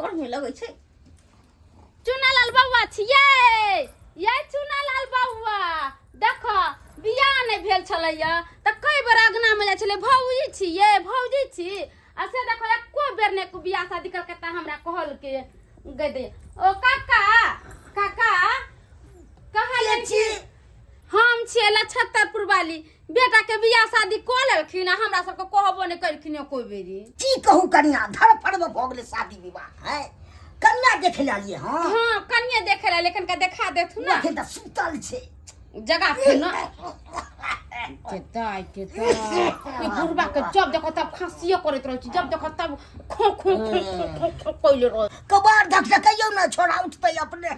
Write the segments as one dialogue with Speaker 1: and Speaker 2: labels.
Speaker 1: गर्मी लगै छै।
Speaker 2: चुनालाल बौआ छियै ये, चुनालाल बौआ। देखो, बियाह नहि भेल छलैया तऽ कई बेर अगना मे जाइ छलै, भौजी छियै, भौजी छी। आ से देखो, एको बेर नहि बियाह शादी करके तऽ हमरा कहलके गै दे। ओ काका, काका कहलियै
Speaker 1: के छी?
Speaker 2: हम छियै लछत्तरपुर वाली। बेटा के बियाह शादी कऽ लेलखिन आ हमरा सबके कहबो नहि कलखिन एको बेरी।
Speaker 1: की कहू कनिया, धड़फड़ में भऽ गेलै शादी विवाह है। कन्या देखे ला लिए? हाँ।
Speaker 2: हाँ, कनिये देखे ला, लेकिन का देखा देथु ना।
Speaker 1: अखन तऽ सुतल छै।
Speaker 2: जगह फिर ना के दाय, के दाय, ई बुढ़बा के जब देखो तब खांसिए करैत रहै छै, जब देखो तब खो खो खो खो खो खो कइले रहै।
Speaker 1: कबार धक धकैयौ ने, छोड़ा उठतै अपने।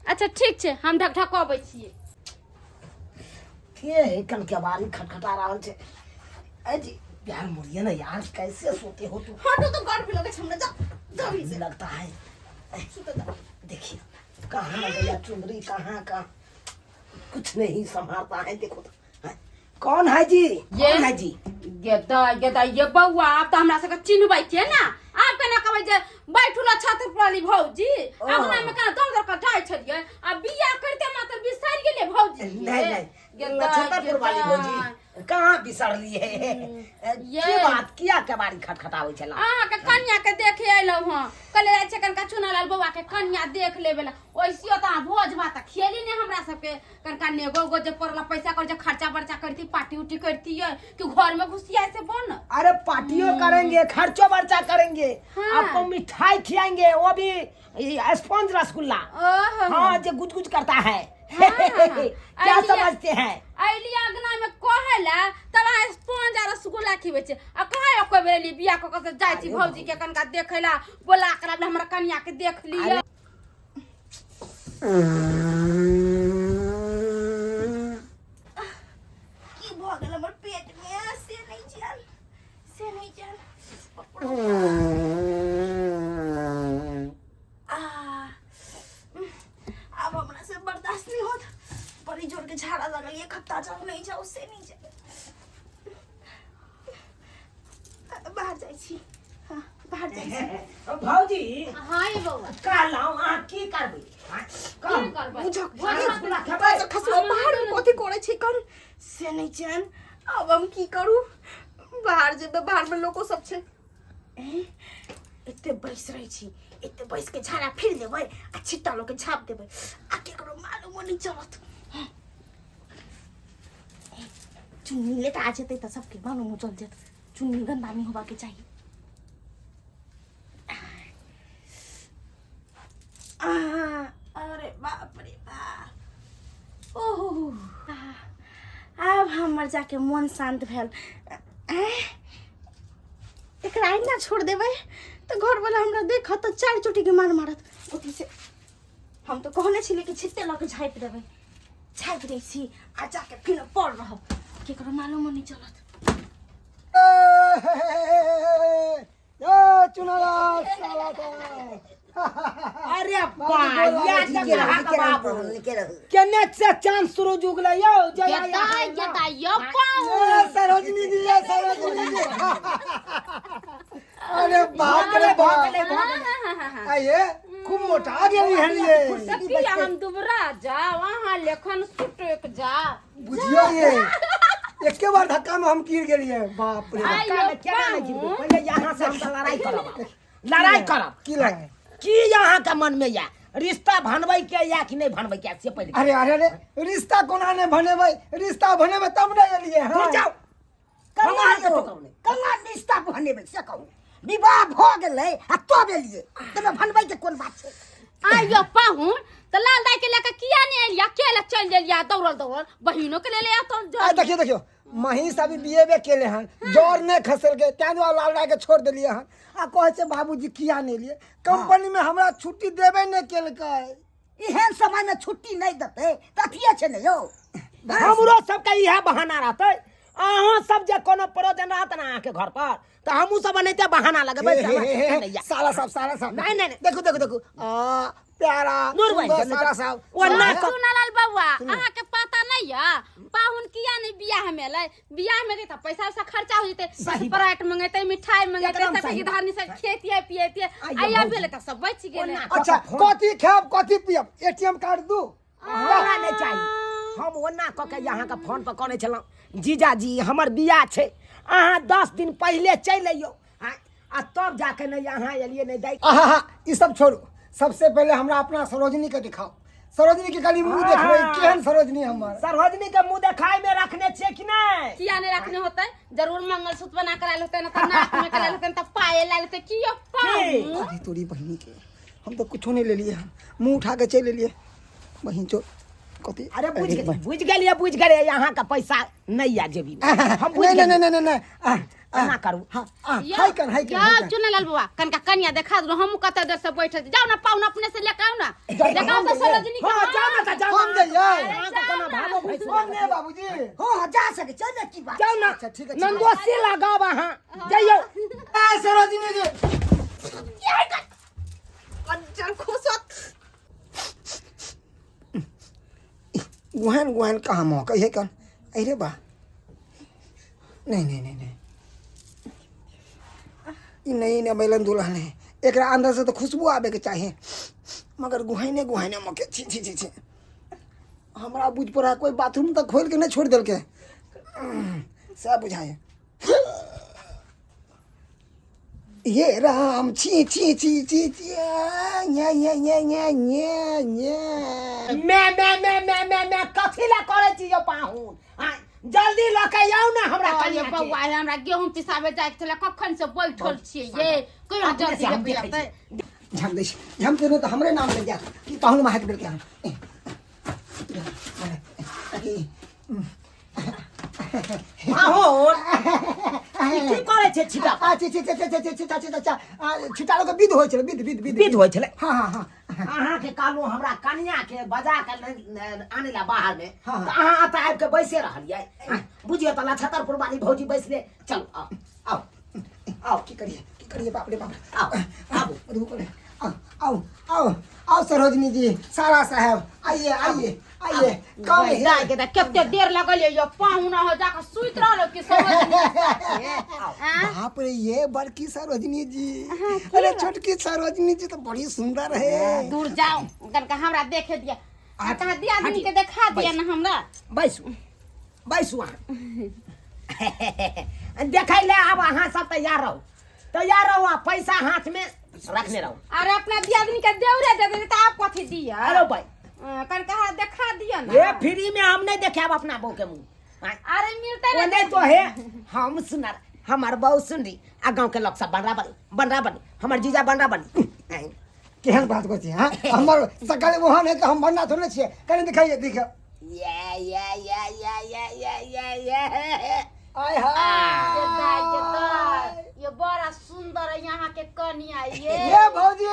Speaker 2: अच्छा ठीक छै, हम ढक ढकबै छियै।
Speaker 1: के है कन के बारी खटखटा रहल छै? अरे जी यार, मुड़िए ना यार, कैसे सोते हो तुम?
Speaker 2: हटो तो, गर्मी लगे छै हमरा, जा जा।
Speaker 1: गर्मी लगता है। देखिए, कहाँ गया चुंदरी, कहाँ का कुछ नहीं संभालता है। देखो तो हैं? कौन है जी? कौन है जी?
Speaker 2: गेदा गेदा, ये बौआ, आब तऽ हमरा सबके चिन्हबै के ना। आब केना कहबै जे बैठू ना छत पर भौजी? अगना में केना दौड़ दौड़ के जाइ छलियै, आ बियाह करिते मात्र बिसरि गेलियै भौजी।
Speaker 1: नहीं नहीं।
Speaker 2: गेदा,
Speaker 1: छतरपुर वाली
Speaker 2: गेदा।
Speaker 1: भौजी कहाँ बिसरली है?
Speaker 2: ये।
Speaker 1: की बात, किया केबारी खटखटाबै छला?
Speaker 2: अहाँके कन्या के देखे अयलहुँ हँ। कहले जाइ छै कनका चुनालाल बौआ के कन्या देख लेबे ला। ओइसियो तऽ अहाँ भोज भात तऽ खेली ने हमरा सबके। कनका नेगो उगो जे पड़ल पैसा कर जे खर्चा बर्चा करती, पार्टी उटी करती कि घर में घुसिया से बन।
Speaker 3: अरे पार्टियों करेंगे, खर्चो बर्चा करेंगे। आपको मिठाई खिलाएंगे, वो भी ये स्पंज रसगुल्ला।
Speaker 2: ओहो।
Speaker 3: हाँ, जो गुज गुज करता है। क्या समझते हैं?
Speaker 2: अइली अगना में कहेला तब अहाँ स्पंज आ रसगुल्ला खिबै छै आ कहाँ एको बेर एली बियाह कऽ कऽ जाइ छी भौजी के कनका देखैला बोला कर हमरा कनिया के देख लिअ।
Speaker 1: की भऽ गेल हमर पेट में, से नहीं जान, से नहीं जान। आ, आब हमरा से बर्दाश्त नहीं होत, बड़ी जोर के झाड़ा लगल ये। खत्ता जाओ, नहीं जाओ, से नहीं जाओ। बाहर जाइ छी, हाँ, बाहर जाइ छी।
Speaker 3: भौजी।
Speaker 2: हाँ ये बौआ।
Speaker 3: कहलहुँ अहाँ की करबै? हाँ,
Speaker 2: की
Speaker 3: कहू।
Speaker 2: करबै?
Speaker 1: बुझक।
Speaker 2: भोज भात।
Speaker 3: रसगुल्ला खेबै?
Speaker 1: खसुआ बाहर में कथी करै छै कन, से नहीं चैन। आब हम की करू? बाहर जेबै, बाहर में लोको सब छै। एँ, एते बैस रहै छी, एते बैस के झाड़ा फिर लेबै आ छिट्टा लऽ के झाप देबै आ केकरो मालूमो नहीं चलत। एँ, चुन्नी लेटा जेतै तऽ सबके मालूमो चल जेत। चुन्नी गंदा नहीं होबा के चाही। आह, अरे बाप रे बाप, ओहो, आब हमर जाके मन शांत भेल। आँय, एकरा एना छोड़ देबै तऽ घरवाला हमरा देखत तऽ चारि चोटी के मार मारत। ओथी से हम तऽ कहने छलियै कि छिट्टे लऽ के झाँपि देबै। झाँपि दै छी आ जाके फिर पड़ रहब, केकरो मालूमो नहीं चलत।
Speaker 4: ए चुनालाल साला का।
Speaker 3: अरे
Speaker 4: बा,
Speaker 3: या
Speaker 1: नीके रहू,
Speaker 3: जगह
Speaker 1: नीके रहू,
Speaker 3: बाबू।
Speaker 1: नीके रहू।
Speaker 3: केने से चांद सूरज उगले यौ जया?
Speaker 2: गेदा गेदा, यो पाऊ।
Speaker 4: ए सरोजनी जी, ए सरोजनी जी, अरे बाप रे बाप, आइए, खूब मोटा गेली हन ये।
Speaker 2: तऽ किया हम दुबरा जाओ, अहाँ लेखन सुटक जाओ।
Speaker 4: बुझियो, ये एके बार धक्का में हम गिर गेलिए, बाप रे बाप।
Speaker 2: आइयो
Speaker 3: केना नहि गिरबै?
Speaker 2: पाहुन।
Speaker 3: पहिले यहाँ से हम तऽ लड़ाई करब, लड़ाई करब।
Speaker 4: की लड़ाई?
Speaker 3: की अहाँ के मन में या रिश्ता भनबै के या कि नहीं भनबै के, से पहिले।
Speaker 4: अरे अरे अरे, रिश्ता कोना ने भनेबै? रिश्ता भनेबै तब ने एलिए।
Speaker 3: दूर
Speaker 4: हाँ
Speaker 3: जाओ।
Speaker 1: कन्या
Speaker 3: हम अहाँके
Speaker 1: यौ,
Speaker 3: टोकब नहि।
Speaker 1: कन्या रिश्ता भनेबै से कहू? विवाह भऽ गेलै आ तब एलियै, तमे भनबै के कोन बात छै?
Speaker 2: आइयो पाहुन, तऽ लाल दाई के लेके किया नहीं एलिया? अकेले चलि गेलिया दौड़ल दौड़ल, बहिनो के लेले तो।
Speaker 4: आ देखियो देखियो, महीष अभी बियेबे केले हन, जर नहीं खसल के तैं दुआरे लाल राय के छोड़ देलिए हन। आ कहै छै बाबूजी किया नहीं लिए? कंपनी में हमरा छुट्टी देबे नहीं केलकै।
Speaker 1: एहन समय में छुट्टी नहीं देतै तऽ अथिये छै ने यौ।
Speaker 3: हमरो सबके इएह बहाना रहतै। अहाँ सब जे कोनो प्रयोजन रहत ने अहाँके घर पर, तऽ हमहूँ सब एनाहिते बहाना लगेबै
Speaker 4: हे,
Speaker 3: से
Speaker 4: हे,
Speaker 3: हमरा
Speaker 4: हे,
Speaker 3: छुट्टी
Speaker 4: हे,
Speaker 3: नहि यऽ।
Speaker 4: साला साहब, साला साहब।
Speaker 3: नहीं, नहीं, नहीं।
Speaker 4: देखो देखो देखो, आ प्यारा
Speaker 3: दूर भाई,
Speaker 4: सुंदर
Speaker 3: जल्दी
Speaker 4: साला
Speaker 3: जा।
Speaker 4: साहब।
Speaker 3: ओ ना
Speaker 2: चुनालाल बौआ, अहाँके पता नहीं यऽ? पाहुन। पाहुन किया नहीं बियाह में एलै? बियाह में तऽ पैसा उसा खर्चा हो जेतै।
Speaker 3: सही बात।
Speaker 2: स्प्राइट मंगेतै, मिठाई मंगेतै,
Speaker 3: एकदम
Speaker 2: सब
Speaker 3: सही
Speaker 2: के
Speaker 3: बात।
Speaker 2: धानी से खेतिए पियतिए।
Speaker 3: आइए
Speaker 2: आइया
Speaker 3: भौजी।
Speaker 2: भेलै तऽ सब बचि गेलै।
Speaker 3: ओना
Speaker 4: अच्छा,
Speaker 3: फोन-
Speaker 4: कथी खायब कथी पियब? एटीएम कार्ड दू।
Speaker 3: हमरा नहि चाही। हम ओना कऽ के अहाँके फोन पर कहने छलहुँ, जीजाजी हमर बियाह छै, अहाँ 10 दिन पहिले चलि अइयौ। आँय, आ तब जाके नहि अहाँ एलियै नहि दाइ।
Speaker 4: आहा, ई सब छोड़ू, सबसे पहले हमरा अपना सरोजनी के दिखाओ। सरोजनी के खाली मुंह देखबै, केहन सरोजनी हमर।
Speaker 3: सरोजनी के मुंह देखाय में रखने छियै कि नहि?
Speaker 2: किया नहीं रखने होते? जरूर मंगलसूत्र बना कर आयल होते ना, तऽ नाक में करायल होते, तऽ पायल आयल होते। कियो पाहुन?
Speaker 4: अरे तोरी बहिनी के, हम तो कुछो नहीं लेलिए हन, मुंह उठा के चलि एलिए। बहिन चो कथी?
Speaker 3: अरे बुझ
Speaker 4: अरे
Speaker 3: गेलियै, बुझ गेलियै, बुझ गेलियै, अहाँके पैसा नहि आ जेबी में। हम बुझ
Speaker 4: नहीं नहीं
Speaker 3: गेलियै।
Speaker 4: नहीं नहीं नहीं, आ आ
Speaker 3: एना करू।
Speaker 4: हाँ, आ
Speaker 2: यो,
Speaker 4: हाय कर, हाय कर,
Speaker 2: यो,
Speaker 4: हाय कर।
Speaker 2: चुना लाल बउआ, कनका कनिया देखा दो, हम कते देर से बैठल छी। जाओ ना पाहुन, अपने से लेके आओ ना।
Speaker 4: जाओ,
Speaker 2: देखाओ
Speaker 4: हम
Speaker 2: तो
Speaker 4: जइयै।
Speaker 2: सरोजनी के।
Speaker 3: हाँ, जाओ ना तऽ जाओ
Speaker 4: हम
Speaker 3: ना।
Speaker 4: जइयै।
Speaker 3: अहाँके कोनो भावो भैंस
Speaker 4: हम नहीं बाबूजी।
Speaker 3: हाँ, हाँ, जा सके, चल ना, की बात। जाओ ना।
Speaker 4: अच्छा, ठीक है, ठीक है।
Speaker 3: नंदोसी लगाब अहाँ, जइयौ।
Speaker 4: आ सरोजनी जी।
Speaker 2: अज्जन खुश होत।
Speaker 4: गुहन गुहन कहाँ मौका है कन? अरे बा, नहीं नहीं नहीं नहीं, ई नहीं ने बैलन दुल्हन है, एकरा अंदर से तो खुशबू आबे के चाहिए, मगर गुहाइने गुहाइने मौके। छी छी छी छी, हमरा बुझ पड़ा कोई बाथरूम तक खोल के नहीं छोड़ देलके, सब बुझाए। ये राम, छी छी छी छी छी, आ, न्या न्या न्या न्या न्या न्या।
Speaker 3: मैं मैं मैं मैं मैं मैं कथी ला करै छी यौ पाहुन? आँय, जल्दी लऽ के आउ ने हमरा
Speaker 2: अरे
Speaker 3: कनिया के।
Speaker 2: बौआ, हमरा गेहूं पिसाबे जाय के छलै, कखन से बैठल छियै ये, कहियो
Speaker 3: अपने
Speaker 2: जल्दी
Speaker 3: से हम
Speaker 2: लेबै
Speaker 3: देखै
Speaker 2: अतै।
Speaker 3: छी।
Speaker 4: झम दै छी, झम देने तऽ हमरे नाम लग जायत कि पाहुन महक देलकै हन।
Speaker 3: पाहुन, ई की करै छै छिटा?
Speaker 4: आ छी छी छी छी छी छिटा छिटा छिटा छिटा लोक विध होइ छलै, विध विध विध
Speaker 3: विध होइ छलै।
Speaker 4: हाँ हाँ हाँ।
Speaker 3: अहाँके कहलहुँ हमरा कनिया के बजा के आनै ला बाहर में,
Speaker 4: हाँ, हाँ।
Speaker 3: तऽ अहाँ एतऽ आबि के बैसे रहलियै। आँय, बुझियौ तऽ नक्षत्रपुर वाली भौजी बैसले। चलू, आउ आउ आउ।
Speaker 4: की करिए, की करिए, बाप रे बाप।
Speaker 3: आउ, आबू।
Speaker 4: रुको रे, आओ आओ आओ आओ सरोजनी जी, सारा साहब, आइए आइए आइए, कम है।
Speaker 2: दाइ के तऽ कते देर लगल यो पाहुना हो जाके सुति रहलो कि सरोजनी के साथे। आँ?
Speaker 4: बाप रे, ये बड़की सरोजनी जी, अरे छोटकी सरोजनी जी तो बड़ी सुंदर है।
Speaker 2: दूर जाओ, कनका हमरा देखे दिया, आ कहाँ दिया आदमी के देखा दिया ना हमरा।
Speaker 3: बैसू बैसू अहाँ, देखै ले आब अहाँ सब तैयार रहू, तैयार रहू, आ पैसा हाथ में रखने रहू।
Speaker 2: अरे अपना दियादनी के देवरे दे दे तऽ आप कथी दिया?
Speaker 3: अरे भाई,
Speaker 2: कनका हमरा देखा दिया ना।
Speaker 3: ये फ्री में हम नहीं देखे अपना बहू के मुंह। आँय।
Speaker 2: अरे मिलते
Speaker 3: ओ
Speaker 2: ना
Speaker 3: नहीं तो है, हम सुनर, हमार बहू सुनरी, आ गांव के लोग सब बनरा बनी, बनरा बनी, हमार जीजा बनरा बनी। आँय।
Speaker 4: केहन बात करै छी? हाँ, हमर सकल ओहन है तऽ हम बनना थोड़े छियै? कनि दिखाइए, दिख।
Speaker 3: ये ये ये ये ये ये ये ये।
Speaker 4: आय हाय।
Speaker 2: ये दाई के दाई, ये बड़ा सुंदर है यहाँ के कनिया ये।
Speaker 4: ये भौजी,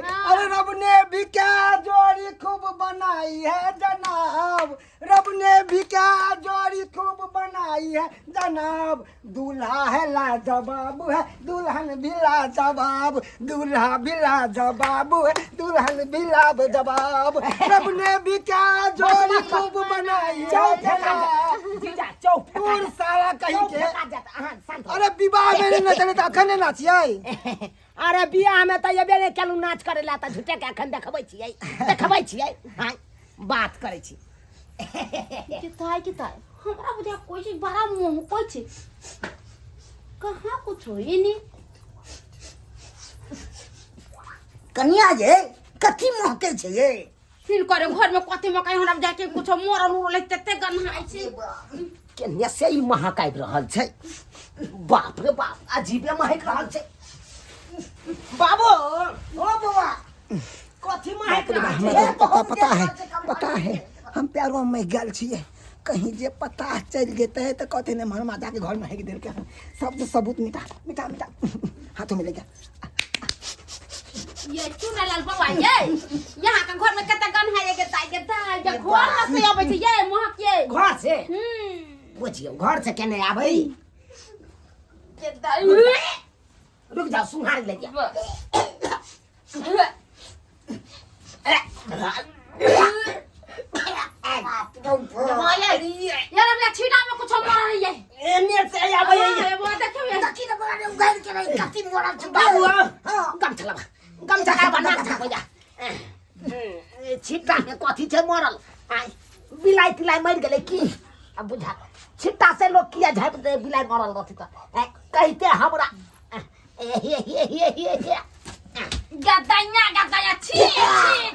Speaker 2: हाँ।
Speaker 4: अरे रब ने भी क्या जोड़ी खूब बनाई है जनाब, रब ने भी क्या जोड़ी खूब बनाई है जनाब, दूल्हा है लाजवाब है, दुल्हन भी लाजवाब, दूल्हा भी लाजवाब है, दुल्हन भी लाजवाब, रब ने भी क्या जोड़ी खूब बनाई है
Speaker 3: चौ फेंका
Speaker 4: जनाब।
Speaker 3: जात, जीजा, चौ फेंका
Speaker 4: दूर
Speaker 3: जात।
Speaker 4: साला कहीं
Speaker 3: चौ
Speaker 4: के।
Speaker 3: फेंका जात, अहाँ शांत हो।
Speaker 4: अरे विवाह में नहीं नचले तऽ अखन नहि नाचियै?
Speaker 3: अरे बियाह में तऽ एबे नहि केलहुँ नाच करे ला, तऽ झूठे के अखन देखबै छियै, देखबै छियै। हाँ, बात करै छी।
Speaker 2: किताय किताय, हमरा बुझा कोई चीज बड़ा मुंह कोई चीज कहाँ कुछ हो ही नहीं।
Speaker 5: कनिया जे कथी महकै छै ये?
Speaker 2: फिर करे घर में कथी मकई, हमरा जाके कुछ मोरल उरल तते गन्हाइ छै।
Speaker 3: केने से ई महक आबि रहल छै? बाप रे बाप, अजीबे महक रहल छै। बाबू, ओ बौआ, कथी महक रहल
Speaker 4: हमरा
Speaker 3: छै?
Speaker 4: तऽ पता पता है, पता है, हम प्यारो में गेल छियै, कहीं जे पता चलि जेतै तऽ कहतै ने हमर माता के घर में हेक देलकै हन। सब तऽ सबूत मिटा मिटा मिटा, हाथों में ले जा।
Speaker 2: ये चुनालाल बौआ ये, यहाँ के घर में कते गन्हाइ के ताई के ताई के घर में से अबै छै ये महक ये।
Speaker 3: घर से?
Speaker 2: हम्म।
Speaker 3: बुझियौ घर से केने आबै?
Speaker 2: के दाई।
Speaker 3: रुक जाओ, सुहार ले जा।
Speaker 2: यार हमरा
Speaker 5: मरल छै
Speaker 3: बाबू
Speaker 5: हां
Speaker 3: गमछा लबा गमछा लबा नाक झापैया छिट्टा में कथी छै मरल आय बिलाइ तिलाइ मरि गेलै की अब बुझा छिट्टा से लोग किया झापि दे बिलाइ मरल रहती तऽ आँय, कहिते हमरा ए हे हे हे हे हे
Speaker 2: गदैया गदैया छी छी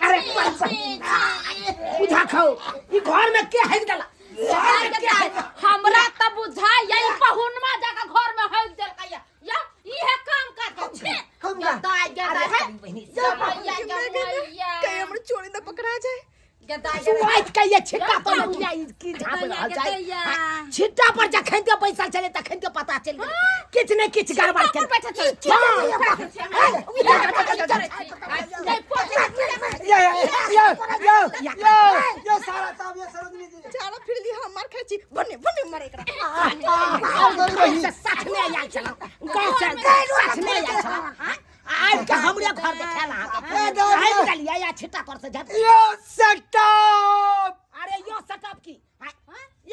Speaker 3: अरे
Speaker 2: छी,
Speaker 3: पर
Speaker 2: छी, छी।
Speaker 3: बुझा खाओ ई घर में के हगि देला घर में के हगि देला?
Speaker 2: हमरा त बुझाइ ई पहुनमा जाके घर में हग देलकै या या इहे काम कर के छी
Speaker 4: हम जा।
Speaker 2: गदाई
Speaker 3: अरे
Speaker 2: गदाई
Speaker 3: तोरी बहिनी
Speaker 2: गदैया गदैया
Speaker 1: कहीं हमर चोरी न पकड़ा जाए
Speaker 2: गदाई
Speaker 3: सुआइत के ये छिट्टा पर किया ई की झाप रहल छै
Speaker 2: गदैया।
Speaker 3: छिट्टा पर जखन के पैसा चले तखन के पता चलि गेलै किछु ने किछु गड़बड़
Speaker 2: पर बैठल
Speaker 3: चल
Speaker 4: ये ये ये ये ये ये सारा साहब ये सरोजनी जी
Speaker 1: झाड़ा फिर ली हम मार खाइ छी बने बने मारे एकरा
Speaker 4: आओ गरी बहिनी
Speaker 3: साथ में आयल छलहुँ गाँव से साथ में आयल छलहुँ आबि के हमरे घर देखायल अहाँके
Speaker 4: ए, दादी।
Speaker 3: आबि गेलियै या छिट्टा पर से झप
Speaker 4: यो सेटअप
Speaker 3: अरे यो सटअप की हाँ,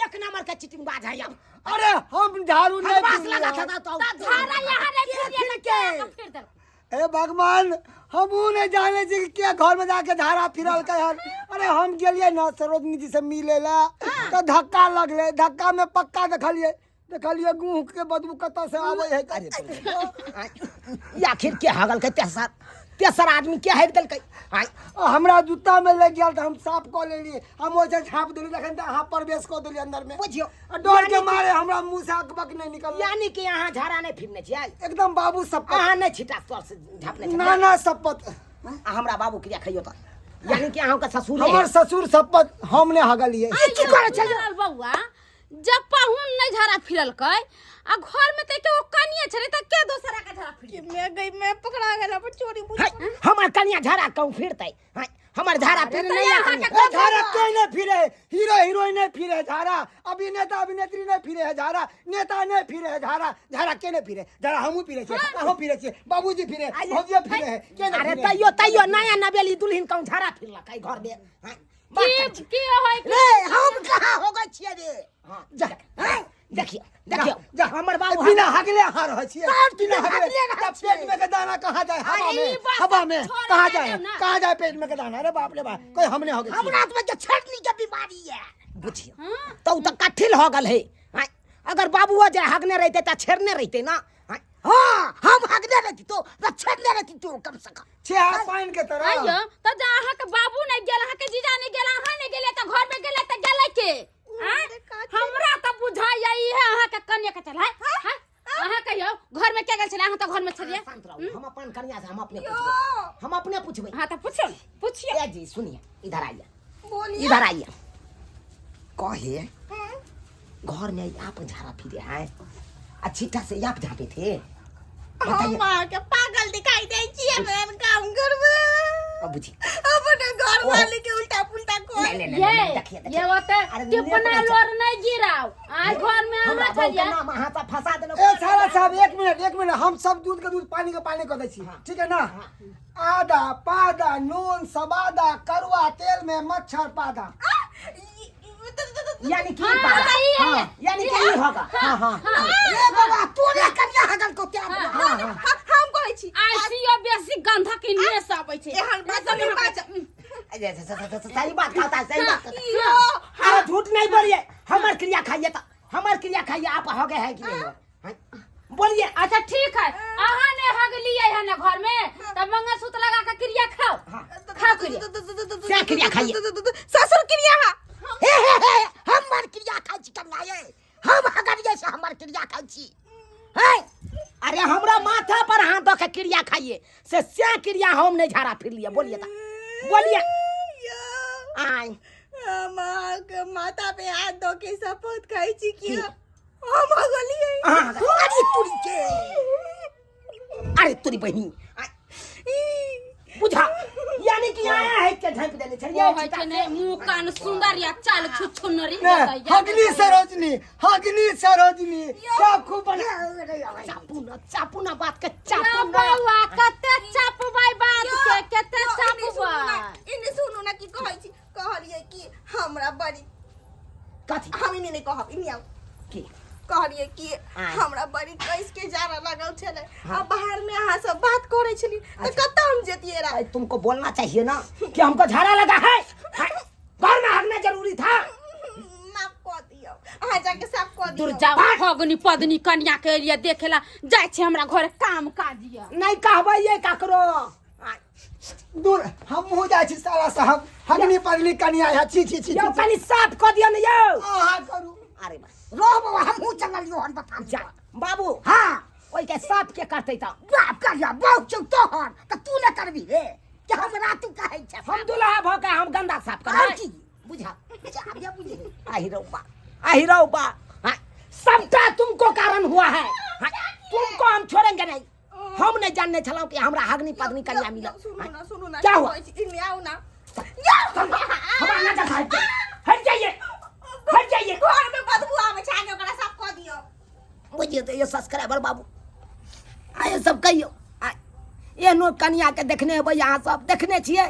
Speaker 3: एक नंबर के चीटिंग बाज है अब
Speaker 4: अरे हम झाड़ू नहीं
Speaker 3: बकवास लगा था तो
Speaker 2: झाड़ा यहाँ नहीं
Speaker 4: के
Speaker 2: फिर
Speaker 4: के?
Speaker 2: फिर दे
Speaker 4: हे भगवान हम ऊ नहीं जाने छी कि के घर में जाके झाड़ा फिरल के हन अरे हम गेलिए ना सरोजनी जी से मिले ला तो धक्का लगले धक्का में पक्का देखलिए देखलिए गुह के बदबू कतऽ से आबै है
Speaker 3: अरे ई आखिर के हगल के तेसर तेसर आदमी के हरि देलकै आँय
Speaker 4: आ हमरा जूता में लग गेल तऽ हम साफ कऽ लेलिए हम ओहिसँ झाँप देली तखन तऽ अहाँ प्रवेश कऽ देलिए अंदर में
Speaker 3: बुझियौ
Speaker 4: आ डर के मारे हमरा मुंह से अकबक नहीं निकल
Speaker 3: यानी कि अहाँ झाड़ा नहीं फिरने छियै
Speaker 4: एकदम बाबू शपथ
Speaker 3: अहाँ नहीं छिटा तर से झापने छियै
Speaker 4: ना ना शपथ
Speaker 3: आ हमरा बाबू क्रिया खइयो तऽ यानी कि अहाँके ससुर
Speaker 4: हमर ससुर शपथ हम नहि हगलिए
Speaker 3: की करै छै
Speaker 2: लाल बौआ जब पाहुन नहीं झाड़ा फिरलकै आ घर में त के ओ कनिए छलै त के दोसरा के झाड़ा फिर
Speaker 1: कि मैं गई मैं पकड़ा गेला पर चोरी बुझ
Speaker 3: है, हमर कनिया झाड़ा कहूँ फिरतै है, हमर झाड़ा फिर
Speaker 2: तऽ
Speaker 3: नहीं
Speaker 2: अहाँके
Speaker 3: कनिया।
Speaker 4: ए, झाड़ा कोई नहीं फिरे हीरो हीरोइन नहीं फिरे झाड़ा अभिनेता अभिनेत्री नहीं फिरे है झाड़ा नेता नहीं फिरे है झाड़ा झाड़ा के नहीं फिरे झाड़ा हमहू फिरे छियै अहूँ फिरे छियै बाबूजी फिरे भौजियो फिरे है के नहीं
Speaker 3: अरे
Speaker 4: फिरे
Speaker 3: तैयो तैयो नया नवेली दुल्हन कहूँ झाड़ा फिरलकै घर में है, बात करै
Speaker 2: की
Speaker 3: छी।
Speaker 2: की होय
Speaker 5: रे हम कहाँ हो गए छियै रे
Speaker 3: हाँ,
Speaker 4: जा
Speaker 3: हैं, देखियौ देखियौ
Speaker 4: जा
Speaker 3: हमर बाबू
Speaker 4: बिना हगले अहाँ रहै छियै बिना
Speaker 5: हगले
Speaker 4: हगले
Speaker 5: रहै
Speaker 4: तब
Speaker 5: छियै।
Speaker 4: पेट में के दाना कहाँ जाए हवा
Speaker 2: अरे
Speaker 4: में
Speaker 2: ई बात
Speaker 4: हवा में
Speaker 2: छोड़
Speaker 4: कहाँ
Speaker 2: दे
Speaker 4: जाए
Speaker 2: ना।
Speaker 4: कहाँ जाए पेट में के दाना अरे बाप रे बाप कोई हमने हो गए
Speaker 5: हमरा तो जे छेड़नी के बीमारी है
Speaker 3: बुझियौ तऽ ओ तऽ कठिल हो गेल है हैं, अगर बाबूओ जे हगने रहिते तऽ छेड़ने रहिते ना हैं,
Speaker 5: हाँ हम हगने रहती तो तो छेड़ने रहती तो कम से कम
Speaker 4: छे हाथ पानि के तरह
Speaker 2: आइयो त जा अहाँ के बाबू नहीं गेल अहाँ के जीजा नहीं गेल अहाँ नहीं गेले त घर में गेले त गेले के आँय? हमरा त बुझाइया इहे अहाँ के कन्या के चल है हाँ? अहाँ कहियो घर में के गेल छलै अहाँ त घर में छलियै
Speaker 3: शांत रहू हम अपन कन्या से हम अपने पूछबै हम अपने पूछबै
Speaker 2: हाँ त पूछियो ने, पूछियो
Speaker 3: ए जी सुनिए इधर आइए
Speaker 1: बोलिए
Speaker 3: इधर आइए कहे घर में आप झाड़ा फिरे हैं अच्छी तरह से आप झापे थे
Speaker 1: हम
Speaker 3: बताइए
Speaker 1: अहाँके पागल दिखाई दै छी हम एहन काम करबै
Speaker 3: अब बुझी
Speaker 1: अपने घर वाले के उल्टा पुल्टा
Speaker 3: नहीं
Speaker 1: कोई
Speaker 3: नहीं नहीं
Speaker 2: ये
Speaker 3: नहीं, देखिए देखिए
Speaker 2: ये ओते
Speaker 3: अरे
Speaker 2: टिपना
Speaker 3: नेप नहीं
Speaker 2: लोर नहीं गिराओ आज घर में
Speaker 3: हमरा
Speaker 2: अहाँ
Speaker 3: बहू के
Speaker 2: छलियै
Speaker 3: नाम अहाँ सब फंसा देलहुँ
Speaker 4: ए सारा साहब एक मिनट एक मिनट हम सब दूध के दूध पानी के पानी कऽ दै छी ठीक है ना आदा पादा नून सबादा करुआ तेल में मच्छर पादा
Speaker 3: यानी कि
Speaker 2: हाँ,
Speaker 3: बात
Speaker 2: सही है।
Speaker 3: हाँ, यानी कि ई होगा
Speaker 4: हाँ हाँ
Speaker 5: रे बाबा तोरे कनिया हगल को क्या
Speaker 3: हाँ हाँ
Speaker 1: हम कहै छी
Speaker 2: आइसीओ बेसी गंधा के नेस आबै छै
Speaker 1: एहन बात नहीं बाज
Speaker 3: अरे, स- स- स- सही बात कहता है सही बात कहता है।
Speaker 1: यो
Speaker 3: अरे झूठ नहीं बोलिए हमर क्रिया खाइए तो हमर क्रिया खाइए आप हो गए हैं कि नहीं हो हैं? बोलिए
Speaker 2: अच्छा ठीक है अहाँ ने हगलियै है ना घर में तब मंगलसूत्र लगा के क्रिया खाओ खाओ क्रिया
Speaker 3: क्या क्रिया खाइए?
Speaker 1: ससुर क्रिया हा
Speaker 5: हे हे हे हमर क्रिया खाइ छी कनिया ये हम हगलियै से हमर क्रिया खाइ छी
Speaker 3: है अरे हमरा माथा पर हाथ दऽ के क्रिया खाइए से से क्रिया हम नहीं झाड़ा फिर लिए बोलिए तो बोलिए
Speaker 1: यो
Speaker 3: आय
Speaker 1: हम अहाँके माथा पे हाथ दऽ के शपथ खाइ छी कि हम हगलियै
Speaker 3: अहाँ
Speaker 5: अरे तुरी के
Speaker 3: अरे तोरी बहिनी आय, बुझा यानी कि आया है के झाँप देने छलियै
Speaker 2: कहै छै ने मुंह कान सुंदर या चाल छुछुनरी
Speaker 4: ने हगनी सरोजनी हगनी सरोजनी क्या खूब बना
Speaker 3: चापू न चापू न बात के
Speaker 2: या
Speaker 3: चापू न
Speaker 2: बौआ कते चपबै बात के कते चपबै
Speaker 1: इने सुनू ना की कहै छी कहलियै कि हमरा बड़ी
Speaker 3: कथी
Speaker 1: हम इने नहि कहब इने आउ
Speaker 3: की
Speaker 1: कहलिए कि हमरा बड़ी कस के जाड़ा लागल छलै आ बाहर में अहाँ सब बात करै छली तऽ कतऽ हम जतियै रा
Speaker 3: अरे तुमको बोलना चाहिए ना कि हमको झाड़ा लगा है हैं? घर में हगना जरूरी था
Speaker 1: माफ कऽ दियौ अहाँ जाके साफ कऽ
Speaker 2: दूर
Speaker 1: दियौ
Speaker 2: जाओ भगनी पदनी कनिया के लिए देखेला जाइ छै हमरा घर काम काज यऽ
Speaker 3: नहीं कहबै ये ककरो
Speaker 4: दूर हमहूँ जाइ छी साला साहब हगनी पगनी कनिया है छी छी छी
Speaker 3: यौ कनी साफ कऽ दियौ ने यौ
Speaker 4: अहाँ करू
Speaker 3: अरे बा
Speaker 5: रह बाबा हमहूँ चललियो हन बता
Speaker 3: जा बाबू
Speaker 5: हाँ
Speaker 3: ओइके साफ के करतै तऽ
Speaker 5: बाप करिया बहुत छौ तोहर तऽ तू ने करबी रे कि हमरा तू कहै छ
Speaker 3: हम दुल्हा भऽ के हम गंदा साफ
Speaker 5: और
Speaker 3: करबै
Speaker 5: की बुझा बुझा आबिया बुझे
Speaker 3: आहि रौ बा आहि रौ बा हाँ, सबटा तुमको कारण हुआ है हाँ, तुमको हम छोड़ेंगे नहीं हम नहीं जानने छलहुँ कि हमरा हगनी पगनी कन्या मिलल
Speaker 1: सुनू ना सुनू ना
Speaker 3: क्या हुआ?
Speaker 1: कहै छी, इन्ने आउ ना
Speaker 3: हमरा ना देखा हट जाइए हट जाइए हट जाइए
Speaker 1: घर में बदबू आबै छै आगे ओकरा साफ कऽ दियौ
Speaker 3: बुझियौ तऽ ये सब्सक्राइबर बाबू आ ये सब कहियौ आ एहनो कनियाके देखने हेबै अहाँ सब देखने छियै